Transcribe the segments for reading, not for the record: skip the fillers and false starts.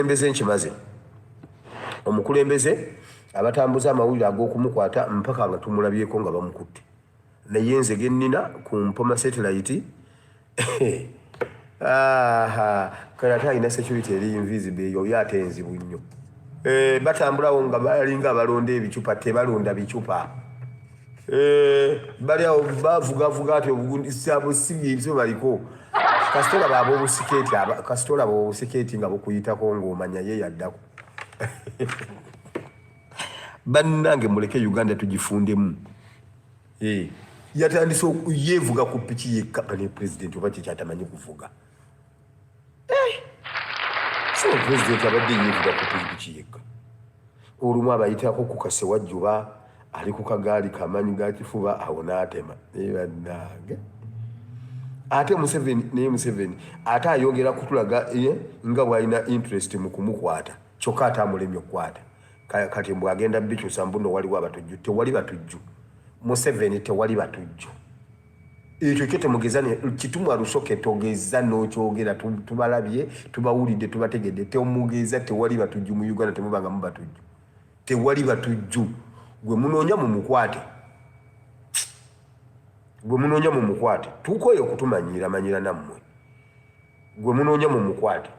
Omukulembeze nkimaze. Omukulembeze abatambuza amawulire ag'okumukwata mpaka nga tumulabyeko nga bamukutte. Naye nze ge nnina ku Mpoma Satellite kale ate alina security eri invisible eyo yo ate nzibu nnyo. Eh, batambulawo nga balinga abalonda ebicupa, tebalonda bicupa. Eh, bali awo bavugavuga ati obugundi sabo si byebyo baliko. Kasita olaba ab'obusikeeti kasita olaba obusikeeti nga bukuyitako ng'omanya ye yaddako. Bannange muleke Uganda tugifundemu. Eh, yatandise yeevuga ku piki yekka ne pulezidenti oba kyekyatamanyi kuvuga. Eh, so pulezidenti abadde yeevuga ku pikipiki yekka. Olumu abayitako ku kasewajjuba ali ku kagaali kamanyi ga kifuba awo n'atema. Naye bannange ate Museveni naye Museveni ate ayongera kutulaga nga bw'alina interest mu kumukwata kyokka ate amulemye okukwata. Kati mbu agenda bikyusa mbu no waliwo abatujju. Tewali batujju. Museveni tewali batujju. Ekyo kyo temugeza kitumwa lusoke togeza n'okyogera tubalabye tubawulidde tubategedde temugeza tewali batujju mu Uganda temubangamu batujju. Tewali batujju. Gwe munoonya mumukwate. Gwe munoonya mumukwate. Tukooye okutumanyiira manyira nammwe. Gwe munoonya mumukwate.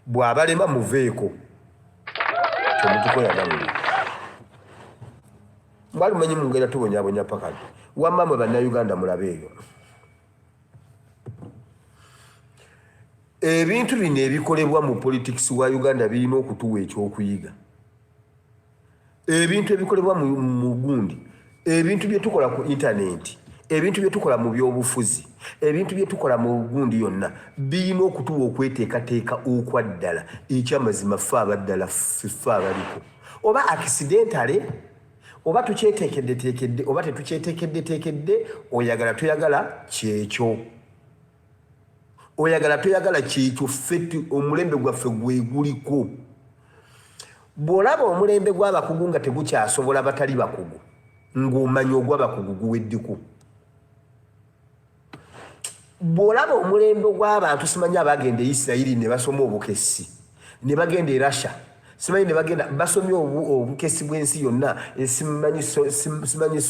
Bw'abalema muveeko. Temutukoya nammwe. Mwali mumanyi mugenda tubonyabonya paka ddi? Wamma mwe Bannayuganda mulabe eyo. Ebintu bino ebikolebwa mu politics wa Uganda birina okutuwa ekyokuyiga. Ebintu ebikolebwa mu gundi, ebintu bye tukola ku intaneti, ebintu bye tukola mu byobufuzi, ebintu bye tukola mu gundi yonna birina okutuwa okweteekateeka okwa ddala. Ekyamazima ffe abaddala ffe abaliko oba accidentally oba tukyeteekeddeteekedde oba tetukyeteekeddeteekedde, oyagala toyagala kyekyo. Oyagala toyagala kyekyo, ffe omulembe gwaffe gwe guliko. Bw'olaba omulembe gw'abakugu nga tegukyasobola batali bakugu, ng'omanya ogw'abakugu guweddeko. Bw'olaba omulembe gw'abantu simanyi abagenda e Isirayiri ne basoma obukessi, ne bagenda e Russia, simanyi ne bagenda basomye obukessi bw'ensi yonna, simanyi simanyi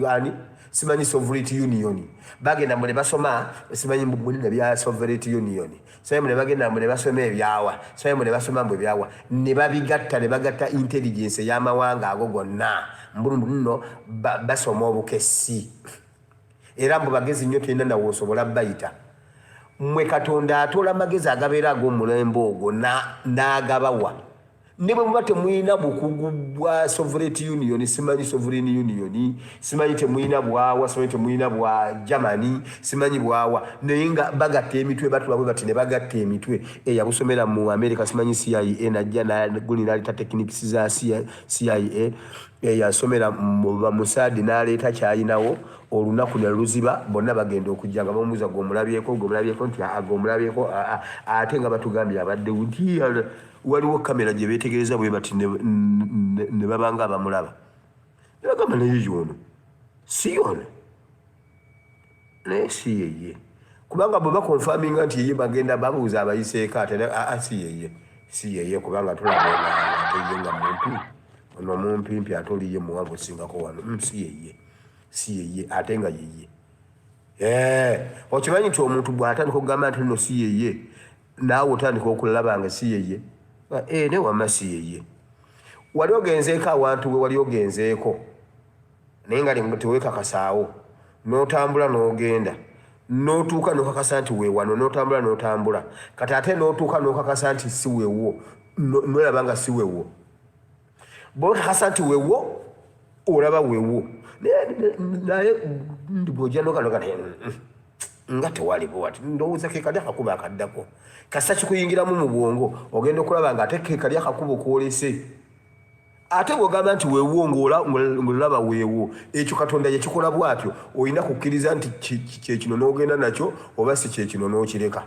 ani simanyi Soviet Union, bagenda mbu ne basoma simanyi mbu munene bya Soviet Union, simanyi mbu ne bagenda mbu ne basoma ebyawa, simanyi mbu ne basoma mbu ebyawa, ne babigatta ne bagatta intelligence ey'amawanga ago gonna, mbu nno basoma obukessi. Era mbu bagezi nnyo tolina nawe osobola bayita. Mmwe Katonda atoola amagezi agabeera ag'omulembe ogwo n'agabawa. Ne bwe muba temulina bukugu bwa Soviet Union, simanyi Sovereign Union, simanyi temulina bwawa, simanyi temulina bwa Germany, simanyi bwawa, naye nga bagatta emitwe, batula bwe bati ne bagatta emitwe. Eyabusomera mu America simanyi CIA najja guli n'aleeta techniques za CIA, eyasomera mu Mossad n'aleeta ky'alinawo, olunaku ne luziba, bonna bagenda okujja nga bamubuuza gw'omulabyeko, gw'omulabyeko nti aa, gw'omulabyeko aa, ate nga batugambye abaddewo nti waliwo kamera gye beetegereza bwe bati ne baba nga abamulaba. Ne bagamba naye y'ono, si y'ono, naye si yeye. Kubanga bwe bakonfaminga nti yeye bagenda babuuza abayiseeko ate aa si yeye, si yeye kubanga tulaba ono ate ye nga mumpi, ono mumpimpi ate oli ye muwanvu osingako wano, si yeye, si yeye ate nga yeye. Okimanyi nti omuntu bw'atandika okugamba nti nno si yeye, naawe otandika okulaba nga si yeye. Naye wamma si yeye. Wali ogenzeeko awantu we wali ogenzeeko naye nga teweekakasaawo, n'otambula n'ogenda n'otuuka n'okakasa nti weewano, n'otambula n'otambula, kati ate n'otuuka n'okakasa nti si weewo, n'olaba nga si weewo. Bw'okakasa nti weewo, olaba weewo. Naye bw'ojja n'ogamba nga tewali bw'ati, ndowooza ke kali akakubo akaddako. Kasita kikuyingiramu mu bwongo, ogenda okulaba ng'ate ke kali akakubo k'olese. Ate bw'ogamba nti weewo ng'olaba weewo, ekyo Katonda yakikola bw'atyo, olina kukkiriza nti kye kino n'ogenda nakyo oba si kye kino n'okireka.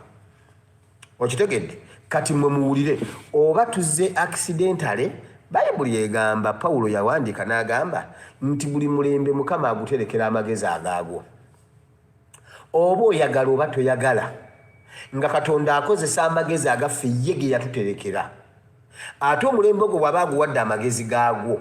Okitegedde? Kati mmwe muwulire, oba tuzze accidentally, Bayibuli egamba, Pawulo yawandiika n'agamba nti buli mulembe Mukama aguterekera amagezi agaagwo. Oba oyagala oba toyagala. Nga Katonda akozesa amagezi agaffe ye ge yatuterekera. Ate omulembe ogwo bw'aba aguwadde amagezi gaagwo,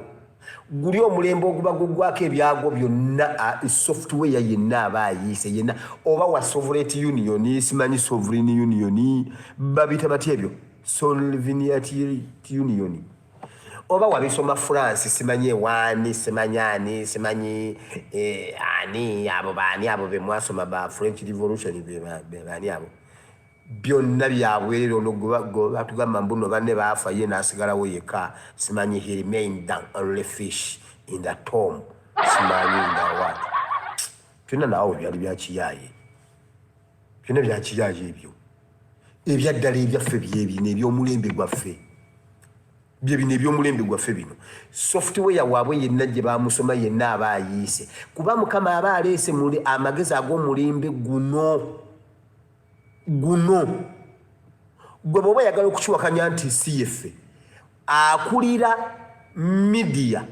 guli omulembe oguba guggwako ebyagwo byonna, software yenna aba ayiise yenna, oba wa Soviet Union, simanyi Sovereign Union, babiyita batya ebyo, Soviet Union, oba wabisoma France, simanyi ewaani, simanyi ani, simanyi ani, abo baani abo be mwasoma ba French Revolution, be baani abo, byonna byabwerere. Ono gwe batugamba mbu nno banne baafa, ye n'asigalawo yekka, simanyi he remained the only fish in the tomb, simanyi in the what, byonna naawe byali byakiyaaye, byonna byakiyaaye ebyo. Ebyaddala ebyaffe byebino ebyomulembe gwaffe, byebino ebyomulembe gwaffe bino. Software waabwe yenna gye bamusoma yenna aba ayiise, kuba Mukama aba aleese amagezi ag'omulembe guno. Guno gwe bw'oba oyagala okukiwakanya nti si yeffe, akulira media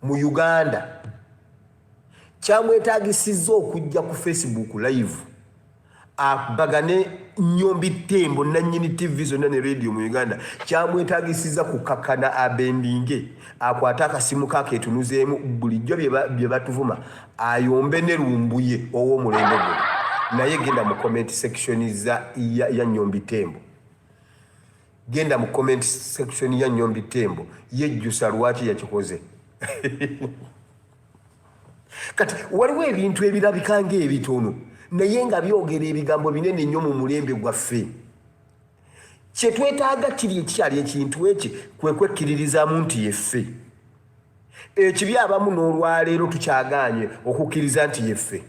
mu Uganda kyamwetagisizza okujja ku Facebook Live abagane Nyombi Tembo, nannyini TV zonna ne radio mu Uganda, kyamwetagisiza kukakana abendinge akwate akasimu kakeetunuzeemu bulijjo bye batuvuma, ayombe ne Lumbuye ow'omulembe guno. Naye genda mu comment section ya Nyombi Tembo, genda mu comment section ya Nyombi Tembo, yejjusa lwaki yakikoze. Kati waliwo ebintu ebirabika ng'ebitono naye nga byogera ebigambo binene nnyo mu mulembe gwaffe. Kyetwetaaga kiri ekikyali ekintu eki kwe kwekkiririzaamu nti yeffe. Ekibi abamu n'olwaleero tukyagaanye okukkiriza nti yeffe.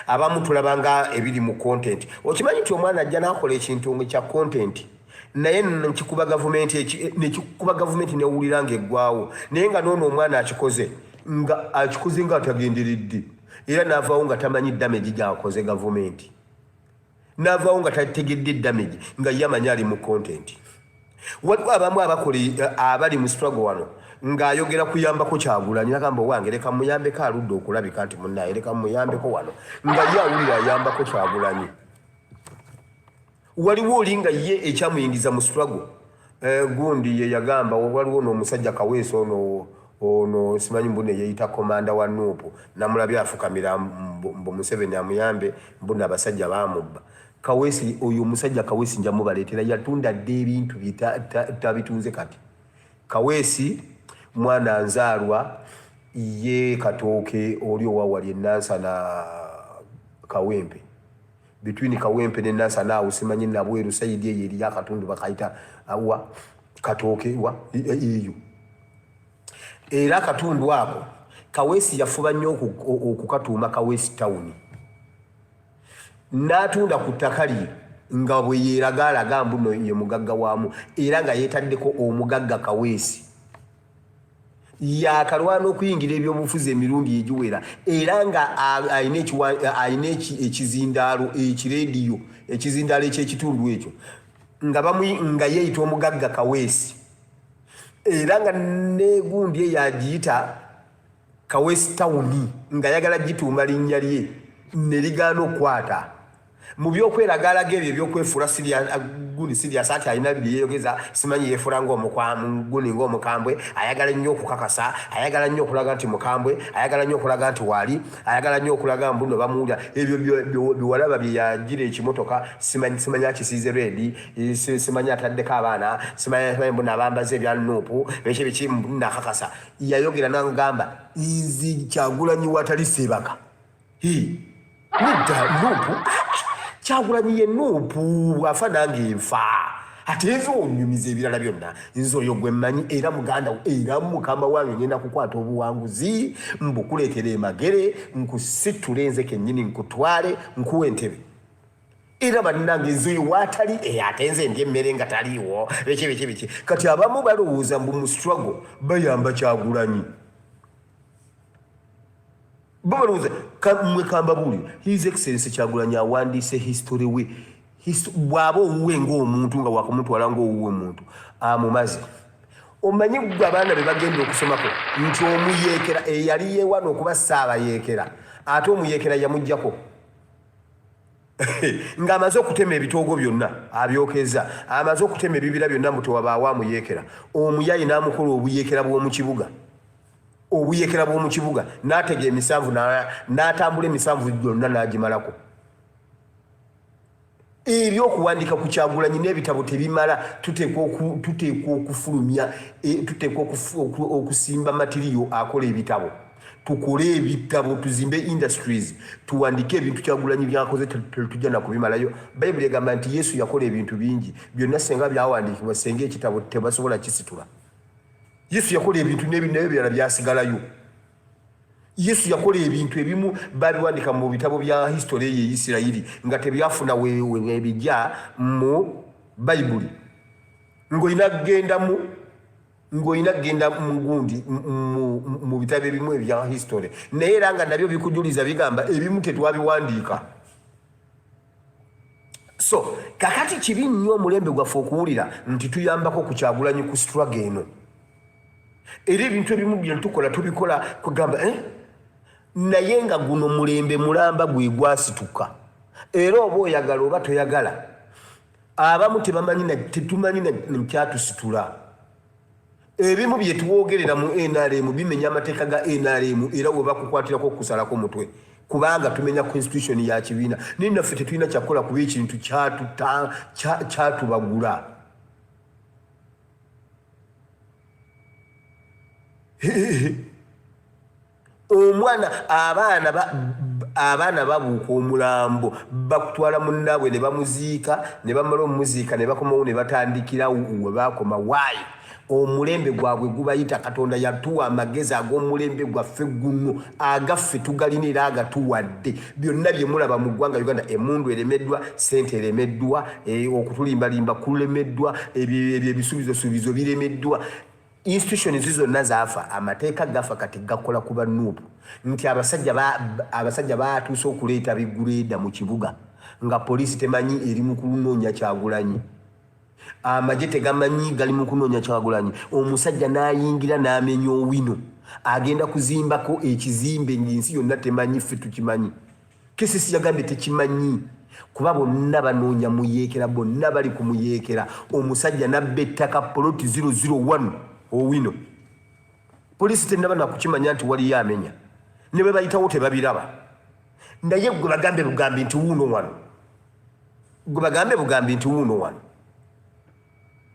Abamu tulaba nga ebiri mu content. Okimanyi nti omwana ajja n'akola ekintu nga kya content, naye nekikuba gavumenti, nekikuba gavumenti newulira ng'eggwawo, naye nga noono omwana akikoze nga akikoze nga atagenderedde, era n'avaawo nga tamanyi damage gyakoze gavumenti, n'avaawo nga tategedde damage, nga ye amanyi ali mu content. Waliwo abamu abakola abali mu struggle wano ng'ayogera kuyambako Kyagulanyi, nagamba, "Owange, leka muyambeko, aludde okulabika nti munnaye, leka muyambeko wano," nga ye awulira ayambako Kyagulanyi. Waliwo oli nga ye ekyamuyingiza mu struggle, gundi ye yagamba, waliwo n'omusajja Kaweesa ono, ono simanyi mbune yeyita komanda wa NUP, namulabye afukamira mbu Museveni amuyambe, mbuna abasajja bamubba. Kaweesi oyo, omusajja Kaweesi nja mubaleetera, yatunda dda ebintu bye tabitunze. Kati Kaweesi mwana nzaalwa ye Katooke, oli owawali enansana Kawempe, between Kawempe ne Nansana awo, simanyi Nabweru side eyo eriyo akatundu bakayita wa Katooke wa eyo. Era akatundu ako Kaweesi yafuba nnyo okukatuuma Kaweesi Tawuni, n'atunda ku ttaka lye nga bwe yeeraga alaga mbu no ye mugagga waamu, era nga yeetaddeko omugagga Kaweesi. Yakalwana okuyingira ebyobufuzi emirundi egiwera, era nga alina ekizindaalo, ekirediyo, ekizindaalo ekyekitundu ekyo, nga nga yeeyita omugagga Kaweesi, era nga negundi eyo agiyita Kaweesi Tawuni, nga ayagala gituuma linnya lye ne ligaana okukwata. Mu byokweragalaga ebyo ebyokwefuula gundi serious ati alina byeyogeza, simanyi yeefuula ngaomugundi ngaomukambwe, ayagala nnyo okukakasa, ayagala nnyo okulaga nti mukambwe, ayagala nnyo okulaga nti waali, ayagala nnyo okulaga mbu no bamuwulira. Ebyo byewalaba bye yagira ekimotoka, simanyi akisiize red, simanyi ataddeko abaana, simanyi mbu nabambaza ebya NUP, biki biki, nakakasa. Yayogera nagamba, "Nze Kyagulanyi watali seebaka nedda, NUP, Kyagulanyi ye NUP, bwafa nange nfa, ate nze onyumiza ebirala byonna, nze oyo gwe mmanyi, era muganda, era mukama wange, ngenda kukwata obuwanguzi mbukuleetera emagere, nkusitule nze kennyini, nkutwale nkuwa entebe. Era bannange, nze oyo waatali, ate nze ndi emmere nga taliiwo, biki biki biki." Kati abamu balowooza mbu mu struggle bayamba Kyagulanyi, bo balowooza mwe kambabuulire, His Excellence Kyagulanyi awandiise history we. Bw'aba owuwe ng'omuntu nga wakumutwala ng'owuwe omuntu amumaze, omanyi gwe abaana be bagenda okusomako nti omuyeekera eyali yeewana okuba saabayeekera, ate omuyeekera yamugjako. Ng'amaze okutema ebitoogo byonna abyokeza, amaze okutema ebibira byonna mbu tewabaawo amuyeekera, omuyayi n'amukola obuyeekera bw'omu kibuga, obuyeekera bw'omu kibuga, n'atega emisanvu n'atambula emisanvu gyonna n'agimalako. Ebyokuwandiika ku Kyagulanyi n'ebitabo tebimala, tuteekwa okufulumya, tuteekwa okusimba matiriyo akola ebitabo, tukole ebitabo, tuzimbe industries, tuwandike ebintu Kyagulanyi byakoze, tetujja nakubimalayo. Bayibuli egamba nti Yesu yakola ebintu bingi, byonna senga byawandiikibwa, senga ekitabo tebasobola kisitula. Yesu yakola ebintu n'ebirala byasigalayo. Yesu yakola ebintu ebimu babiwandika mu bitabo bya history ye Isirayiri nga tebyafuna webijja mu Bayibuli. Ng'olina kugenda mu ng'olina kugenda mu gundi mu bitabo ebimu ebya history, naye era nga nabyo bikujuliza bigamba ebimu tetwabiwandiika. So kakati kibi nnyo omulembe gwaffe okuwulira nti tuyambako ku Kyagulanyi ku struggle eno. Era ebintu ebimu bye tukola tubikola kugamba Naye nga guno mulembe mulamba gwe gwasituka, era oba oyagala oba toyagala, abamu tebamanyi na tetumanyi na kyatusitula. Ebimu bye twogerera mu NRM bimenya amateeka ga NRM, era we bakukwatirako okukusalako mutwe, kubanga tumenya constitution ya kibiina. Naye naffe tetulina kyakukola kuba ekintu kyatubagula. Omwana, abaana babuuka omulambo, bakutwala munnaabwe ne bamuziika, ne bamala omuziika ne bakomawo ne batandikira we baakoma. Waayi omulembe gwabwe gubayita. Katonda yatuwa amagezi ag'omulembe gwaffe guno, agaffe tugalina era agatuwadde. Byonna bye mulaba mu ggwanga Uganda, emmundu eremeddwa, ssente eremeddwa, okutulimbalimba kulemeddwa, ebyo ebisuubizosuubizo biremeddwa, institutions zonna zaafa, amateeka gafa. Kati gakola ku ba NUP nti abasajja baatuuse okuleeta bigureeda mu kibuga nga poliisi temanyi eri mu kunoonya Kyagulanyi, amagye tegamanyi gali mu kunoonya Kyagulanyi. Omusajja n'ayingira n'amenya Owino, agenda kuzimbako ekizimbe ng'ensi yonna temanyi. Ffe tukimanyi, KCC yagambye tekimanyi, kuba bonna banoonya muyeekera, bonna bali ku muyeekera. Omusajja n'abba ettaka poloti 001 Owino, poliisi tennaba nakukimanya nti waliyo amenya, ne bwe bayitawo tebabiraba. Naye gwe bagambe bugambi nti wuuno wano, gwe bagambe bugambi nti wuuno wano,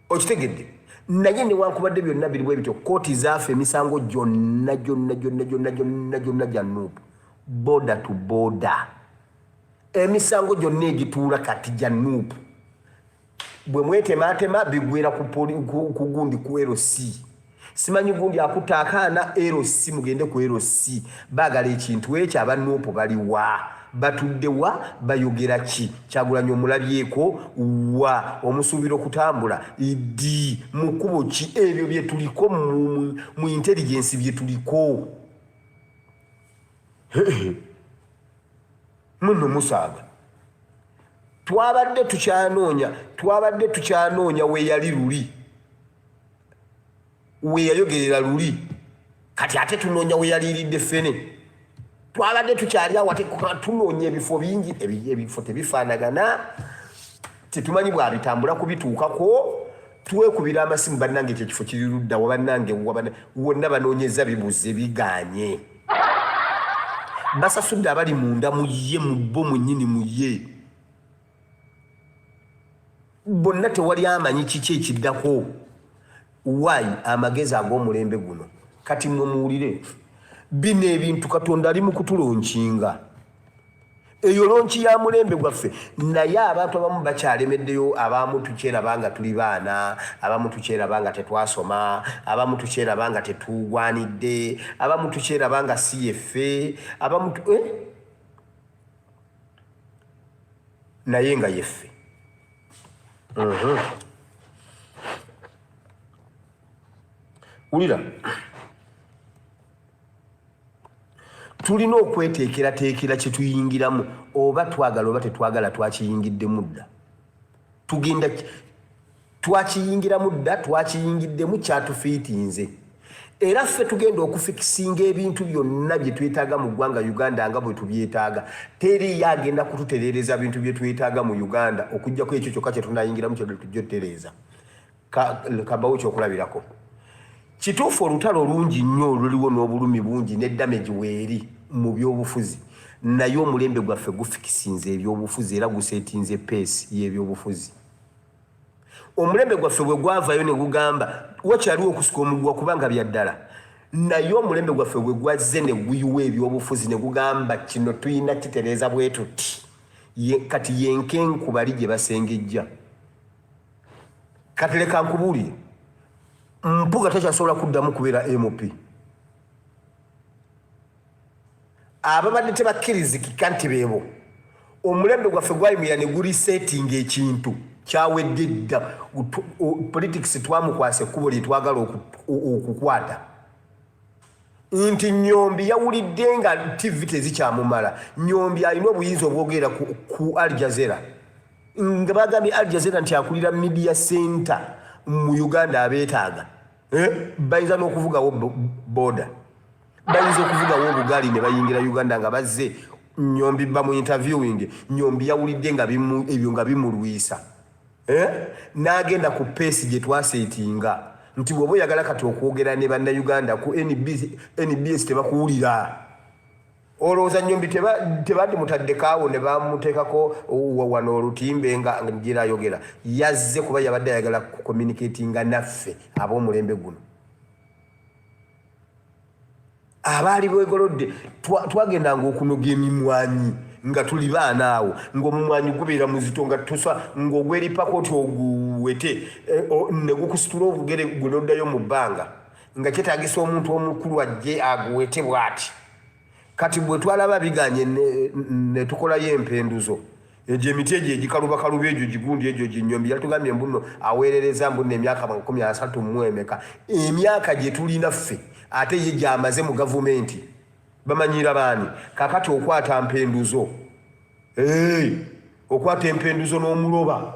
okitegedde? Naye newankubadde byonna biri bwe bityo, kooti zaafa, emisango gyonna gyonna gyonna gyonna gyonna gyonna gya NUP, border to border, emisango gyonna egituula kati gya NUP. Bwe mwetemaatema bigwera ku gundi, ku LC. Simanyi gundi akutta akaana, LC, mugende ku LC. Baagala ekintu ekyo. Aba NUP baliwa? Batudde wa? Bayogera ki? Kyagulanyi omulabyeko wa? Omusuubira okutambula ddi? Mu kkubo ki? Ebyo bye tuliko mu intelligence, bye tuliko muno musaaga. Twabadde tukyanoonya we yali luli, we yayogerera luli. Kati ate tunoonya we yaliiridde ffene. Twabadde tukyali awo, ate tunoonya ebifo bingi, ebifo tebifaanagana, tetumanyi bwabitambula kubituukako. Twekubira amasimu, bannange ekyo ekifo kiri ludda wa? Bannange, wonna banoonyeza bibuze, biganye. Basasudde abali munda mu ye, mu bo mwennyini, mu ye bonna tewali amanyi kiki ekiddako. Waayi amagezi ag'omulembe guno. Kati mwe muwulire bino ebintu, Katonda ali mu kutulaunchinga. Eyo launch ya mulembe gwaffe, naye abantu abamu bakyalemeddeyo. Abamu tukyeraba nga tuli baana, abamu tukyeraba nga tetwasoma, abamu tukyeraba nga tetugwanidde, abamu tukyeraba nga si yeffe, abamu eh? Naye nga yeffe. Wulira, tulina okweteekerateekera kye tuyingiramu, oba twagala oba tetwagala. Twakiyingiddemu dda, tugenda twakiyingiramu dda, twakiyingiddemu, kyatufiitinze. Era ffe tugenda okufikisinga ebintu byonna bye twetaaga mu ggwanga Uganda nga bwe tubyetaaga. Teriiyo agenda kututereereza bintu bye twetaaga mu Uganda okuggyako ekyo kyokka kye tunayingiramu kye tujja otutereeza. Kabawo kyokulabirako. Kituufu olutalo lungi nnyo oluliwo n'obulumi bungi ne damage weeri mu byobufuzi, naye omulembe gwaffe gufikisinze ebyobufuzi era gusetinze pace y'ebyobufuzi. Omulembe gwaffe bwe gwavayo ne gugamba wakyaliwo okusika omuguwa kubanga bya ddala, naye omulembe gwaffe bwe gwazze ne guyiwa ebyobufuzi ne gugamba kino tulina kitereeza bwe tuti, kati yenkenku bali gye basengejja. Kati leka nkubuulire, Mpuuga takyasobola kuddamu kubeera MP. Ababadde tebakkirizikika nti beebo. Omulembe gwaffe gwayimirira ne gulisetinga ekintu kyawedde dda. Politics twamukwasa ekkubo lye twagala okukwata. Nti Nyombi yawulidde nga TV tezikyamumala. Nyombi alina obuyinza obwogerera ku Al Jazeera. Nga bagambye Al Jazeera nti akulira media center mu Uganda abeetaaga. Bayinza n'okuvugawo boda. Bayinza okuvugawo obugaali ne bayingira Uganda nga bazze Nyombi bamu interviewing. Nyombi yawulidde nga ebyo nga bimulwisa. N'agenda ku pace gye twasetinga nti bw'oba oyagala kati okwogera ne bannayuganda ku NBS tebakuwulira. Olowooza Nyombi tebandimutaddeko awo ne bamuteekako wano olutimbe nga ngira ayogera. Yazze kuba yabadde ayagala kucommunicatinga naffe ab'omulembe guno. Abaali beegolodde twagendanga okunoga emimwanyi nga tuli baana awo, ng'omumwanyi gubeera muzito nga tusa ng'ogweripako oti oguwete, ne gukusitula obugere gwe n'oddayo mu bbanga, nga kyetaagisa omuntu omukulu ajje aguwete bw'ati. Kati bwe twalaba biganye ne tukolayo empenduzo. Egyo emiti egyo egikalubakaluba egyo gigundi egyo ginyombi yatugambye mbu nno aweerereza mbu nno emyaka 30 mu emeka. Emyaka gye tulina ffe ate ye gy'amaze mu gavumenti. Bamanyiira baani? Kaakati okwata mpenduzo. Hey, okwata empenduzo n'omuloba.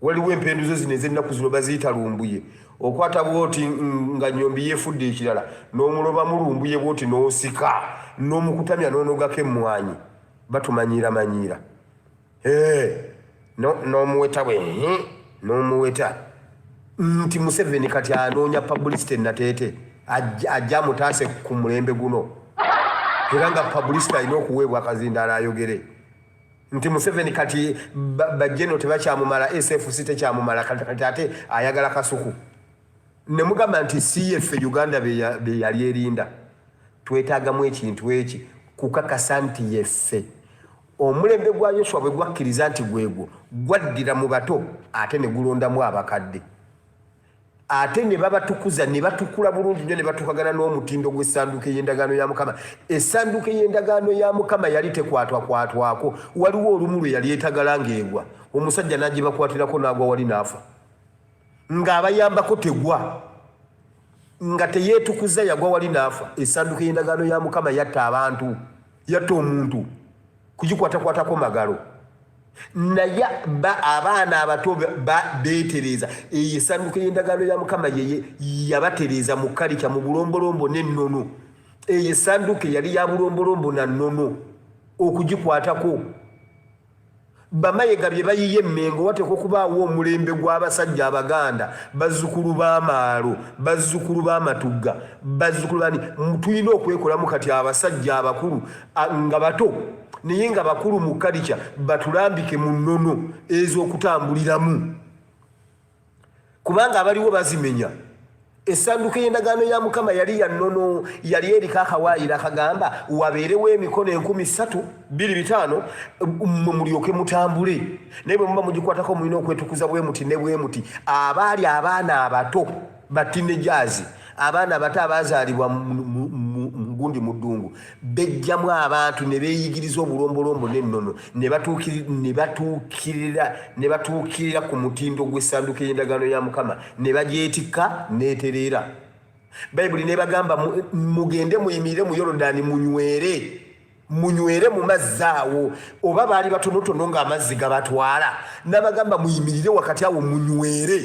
Waliwo empenduzo zino ez'ennaku zino baziyita lumbuye. Okwata bw'oti nga Nyombi yeefudde ekirala n'omulobamu lumbuye bw'oti n'osika n'omukutamya n'onogako emmwanyi. Batumanyiira manyiira. N'omuweta bwe n'omuweta nti Museveni kati anoonya publicity Nateete ajja amutaase ku mulembe guno, era nga publicity alina okuweebwa akazindaalo ayogere nti Museveni kati bajeno tebakyamumala, SFC tekyamumala, kati ate ayagala kasuku. Ne mugamba nti si yeffe Uganda be yali erinda. Twetaagamu ekintu eki kukakasa nti yeffe. Omulembe gwa Yoswa bwe gwakkiriza nti gwegwo, gwaddira mu bato ate ne gulondamu abakadde. Ate ne babatukuza ne batukula bulungi nnyo ne batuukagana n'omutindo gw'essanduuko ey'endagaano ya Mukama. Essanduuko ey'endagaano ya Mukama yali tekwatwakwatwako. Waliwo olumu lwe yali etagala ng'egwa, omusajja n'agibakwatirako n'agwa wali n'afa. Ng'abayambako tegwa, nga teyeetukuza yagwa wali n'afa. Essanduuko ey'endagaano ya Mukama yatta abantu, yatta omuntu kugikwatakwatako magalo. Naye abaana abato beetereeza. Eyo essanduuko ey'endagaano ya Mukama ye yabatereeza mu kalica, mu bulombolombo n'ennono. Eyo essanduuko eyali ya bulombolombo na nnono okugikwatako. Bamayiga bye bayiye Mmengo, wateekwa okubaawo omulembe gw'abasajja Abaganda, bazzukulu b'amaalo, bazzukulu b'amatugga, bazzukulu bani. Tulina okwekolamu kati abasajja abakulu nga bato naye nga bakulu mu kalica batulambike mu nnono ez'okutambuliramu, kubanga abaliwo bazimenya. Essanduuko y'endagaano ya Mukama yali ya nnono, yali eriko akawaayiro akagamba wabeerewo emikono 3,000 2,500 mmwe mulyoke mutambule. Naye bwe muba mugikwatako mulina okwetukuza bwe muti ne bwe muti. Abaali abaana abato ba teenagers, abaana abato abaazaalibwa gundi mu ddungu, bejjamu abantu ne beeyigiriza obulombolombo n'ennono ne batuukirira ku mutindo gw'essanduuko y'endagaano ya Mukama ne bagyetikka n'etereera. Bayibuli n'ebagamba mugende muyimirire mu Yorodaani munywere, munywere mu mazzi awo, oba baali batonotono ng'amazzi gabatwala, n'abagamba muyimirire wakati awo munywere.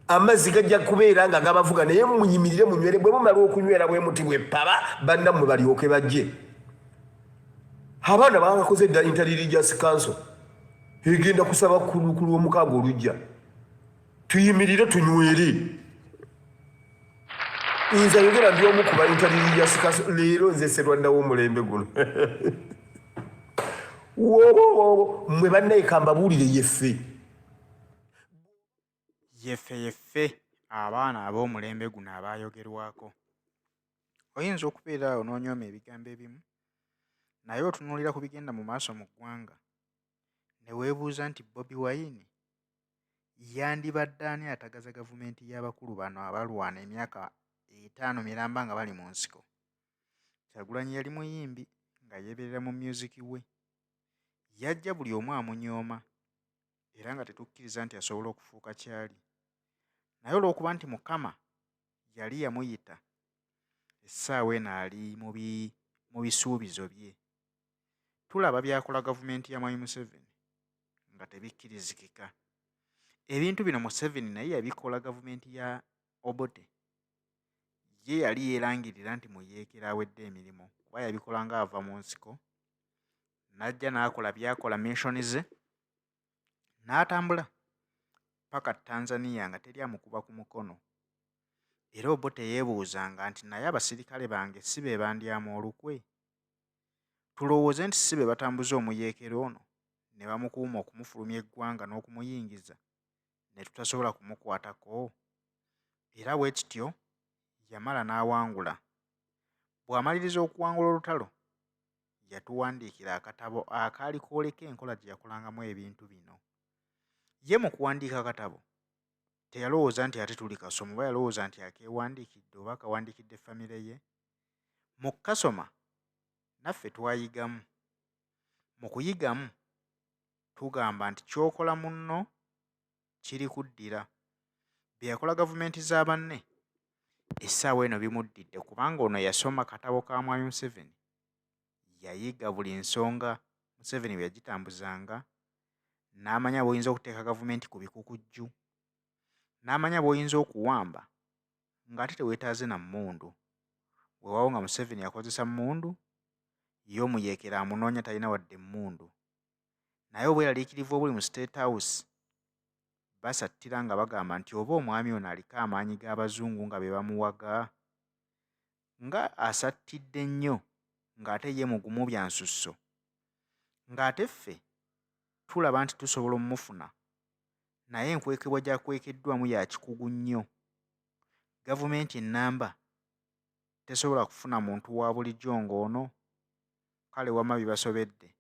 Amazzi gajja kubeera nga gabavuga, naye muyimirire munywere. Bwe mumala okunywera bwe muti bwe paba, bannammwe balyoke bajje. Abaana bagakoze dda. Interreligious Council egenda kusaba ku lwomukaaga olujja. Tuyimirire tunywere. Nze ayogera ndi omu kuba Interreligious Council. Leero nze Serwaddawo omulembe guno wobo mmwe bannaye, kambabuulire, yeffe. Yeffe, yeffe abaana ab'omulembe guno abaayogerwako. Oyinza okubeera awo n'onyooma ebigambo ebimu, naye otunuulira ku bigenda mu maaso mu ggwanga ne weebuuza nti Bobi Wine yandibadde ani atagaza gavumenti y'abakulu bano abalwana emyaka 50 miramba nga bali mu nsiko? Kyagulanyi yali muyimbi nga yeeberera mu myuziki we. Yajja buli omu amunyooma era nga tetukkiriza nti asobola okufuuka kyali. Naye olw'okuba nti Mukama yali yamuyita, essaawa eno ali mu bisuubizo bye. Tulaba by'akola gavumenti ya Mwami Museveni nga tebikkirizikika. Ebintu bino Museveni naye yabikola gavumenti ya Obote. Ye yali yeerangirira nti muyeekera awedde emirimu, kuba yabikola ng'ava mu nsiko, n'ajja n'akola by'akola, mission ze, n'atambula paka Tanzania nga teri amukuba ku mukono. Era Obote yeebuuzanga nti naye abasirikale bange si be bandyamu olukwe? Tulowooze nti si be batambuza omuyeekera ono ne bamukuuma okumufulumya eggwanga n'okumuyingiza ne tutasobola kumukwatako? Era bwe kityo yamala n'awangula. Bw'amaliriza okuwangula olutalo, yatuwandiikira akatabo akaali kooleka enkola gye yakolangamu ebintu bino. Ye mu kuwandiika akatabo teyalowooza nti ate tuli kasoma, oba yalowooza nti akeewandiikidde oba akawandiikidde famire ye. Mu kkasoma naffe twayigamu. Mu kuyigamu tugamba nti ky'okola munno kiri kuddira. Bye yakola gavumenti za banne essaawa eno bimuddidde, kubanga ono yasoma katabo ka Mwami Museveni, yayiga buli nsonga Museveni bwe yagitambuzanga, n'amanya bw'oyinza okuteeka gavumenti ku bikukujju, n'amanya bw'oyinza okuwamba ng'ate teweetaaze na mmundu. Weewaawo nga Museveni akozesa mmundu, ye omuyeekera amunoonya talina wadde emmundu. Naye obweraliikirivu obuli mu State House, basattira nga bagamba nti oba omwami ono aliko amaanyi g'abazungu nga be bamuwaga, nga asattidde nnyo ng'ate ye mugumu bya nsusso, ng'ate ffe tulaba nti tusobola omufuna, naye enkwekebwa gy'akwekeddwamu ya kikugu nnyo. Gavumenti ennamba tesobola kufuna muntu wa bulijjo ng'ono. Kale wamma bibasobedde.